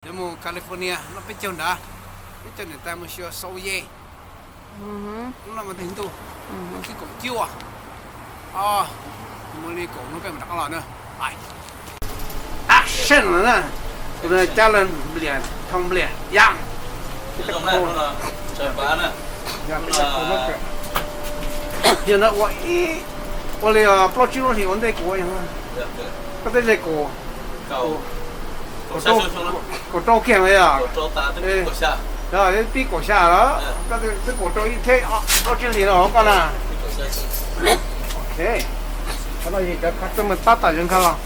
Yuav mus California no peb caug nrad, peb caug niam tais mus xyuas Saw Ye. Hnub no mas teg ntuj, hnub tim kaum cuaj, mus li kaum hnub peb mam rov qab los na. Action no na, tus no cab lawv nplias thoo nplias yam. Yog no ua ib, ua li plaub tsib lub hlis ua ntej kuv, koj tej ze kaum, kaum rau kiag los yog, pib kaum xya los, twb kaum rau ib thiab plaub tsib hlis no koj na. Cov no yog cov custom tab tom yuav nkag los.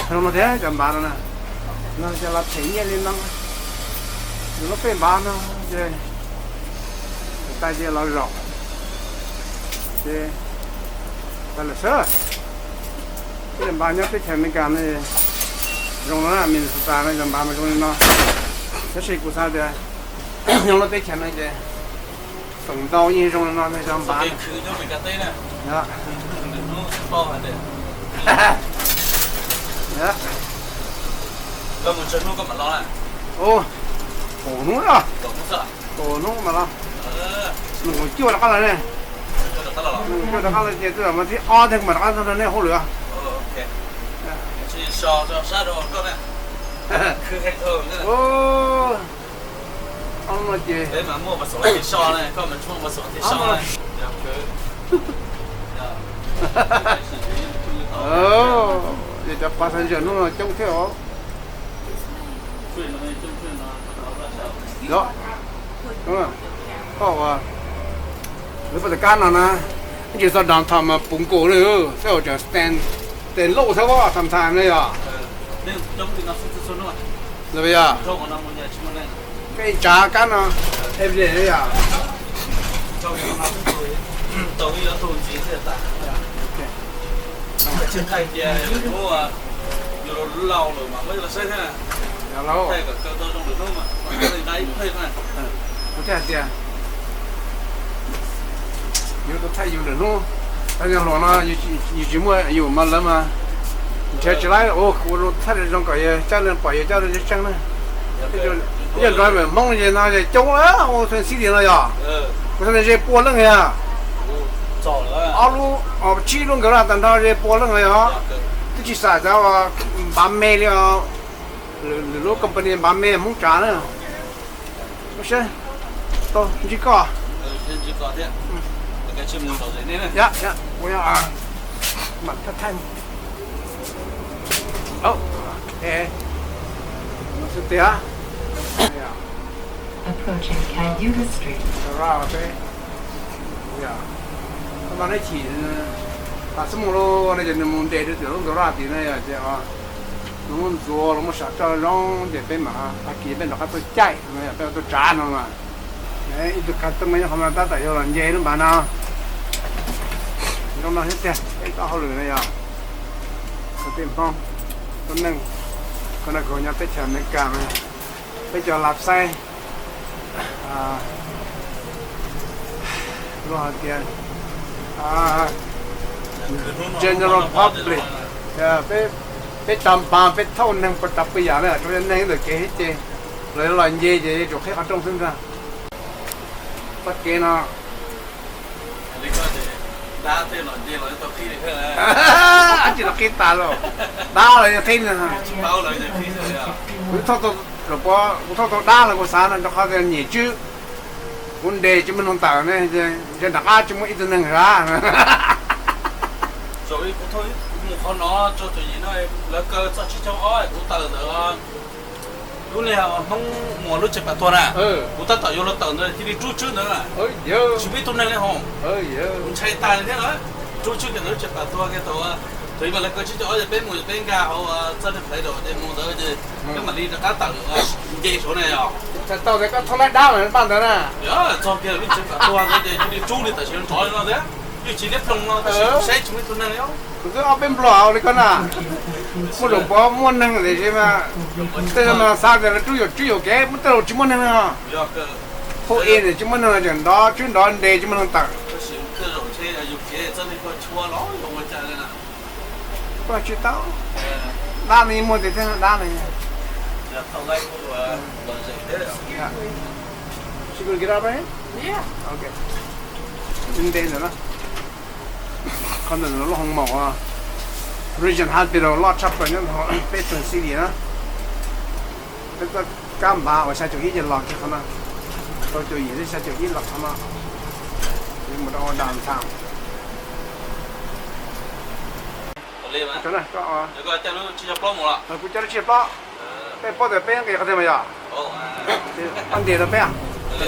Zoo no thiab cov npav no na, no cov los them nyiaj li no, nws lub pej npav no ces tais ces los zaum ces tag lawm xwb. Tej npav nyob teb chaws Amelikas no zoo no, Minnesota no cov npav mas zoo li no. Tab sis kuv xav tias nyob lub teb chaws no ces feem ntau yeej zoo li no cov npav. Kaum hnub, kaum hnub mas los, nws kaum cuaj rov qab los ne. Nws kaum cuaj rov qab los ces twb los mas thib ob thiab kuv mam rov qab txog rau nej hauj lwm. Ob no ces, cov passenger hnub no coob thiab os. Koj ua, lawv puas tas kab no na, tsis txog downtown mas puv nkaus li, txawj ua tseem stand, stand loj thiab os, sometimes ne yog. Yog, koj tsav kab no everyday yog. Kuv thiaj hais tias yuav tau thaij yus lwm hnub, tab yog hluas no yus tsis muaj yus mas lawv mas nrhiav tsis laib. Kuv thaij zoo kom yog coj leej pom yus coj leej tseeb tseeb na. Yog driver Hmoob no ces no coob ua Twin City no yog, kuv thaij ze pua leej yog, ob lub, tsib lub garage tag nrho ze pua leej yog, twb tsis xam cov npav me li os, lwm lub company npav me Hmoob tsav na. Lub siab tau ntsib koj. Kuv mam thaij thaij. Tias Approaching Cayuga Street. No neb chim tas xub mus lawm no ces nws mus nres rau tim lub garage tid na yog ces nws muaj ntxuav los muaj sam roj zoo ces peb mam tag kis peb rov qab tuaj caij no yog peb tuaj tsav no mas. Ib tug customer nyob qhov no tab tom yuav los nce lub npav no. Zoo no thiab tiag peb tau hauj lwm no yog kwv tij Hmoob tuab neeg, koj no kuv nyob teb chaws Amelikas, peb cov lav xaib, luag hais tias general public, peb cov npav peb thauj neeg puas tas pw yam na, rau neeg ntawm kev thiab ces los los nce ces yuav tsum qhib qhov rooj xwb ntag. Txoj kev no dab tsis los qhib tas los, dab los yeej qhib. Kuv thauj tau dab los kuv xav no rau qhov tias nyiam tswb, kuv nres tsis muaj neeg tawm ne, ntshe nram qab tsis muaj ib tug neeg zam. Mus qhov no, lawv kaw txoj tsib caug ob kuv tawm ntawd, lub niag Hmoob Muas lub tsev pam tuag na, kuv tab tom yuav luag tawm ntawd cia li rub tswb ntawd, tsis muaj ib tug neeg li hos. Kuv ntshai tas li thiab na, rub tswb kiag ntawd lub tsev pam tuag kiag thaum, thaum ub mas lawv kaw tsib caug ob ces peb mus ces peb nkag hauv txoj niag play rau ces mus ntawd ces peb mam li rov qab tawm nce saud na yog. Txhais tau tias koj thauj laib dab mas npaj ntawd na. Yog txog kiag lub tsev pam tuag ntawd ces cia li rub li tam sim nrov li no thiab, yeej tsis liab ploog no tab sis saib tsis muaj ib tug neeg li. Kuv twb ob peb npluag li koj na, muaj zaum pov muaj neeg tiam sis mas tej zaum mas xav tias lawv rub yuam tswb yuam kev, muaj tej zaum tsis muaj neeg no. Phauj i tsis muaj neeg tseem nrov tswb nrov nres tsis muaj neeg tawm. Koj tsis tau. Dab no yeej muaj tes thiab dab no. She gonna get up right here? Ok. Ntev ntawd na. Qhov ntawm no lub hoo maum Region Hospital loj tshaj plaws nyob peb tug city na. Peb tuaj kab npav uas xya caum ib ces los kiag qhov no. Rau caum yim thiab xya caum ib los qhov no. Yuav mus rau downtown. Kuv coj lub tsib caug plaub. Peb paub tias peb nqis qhov twg mas yog? Pab ntiag rau peb.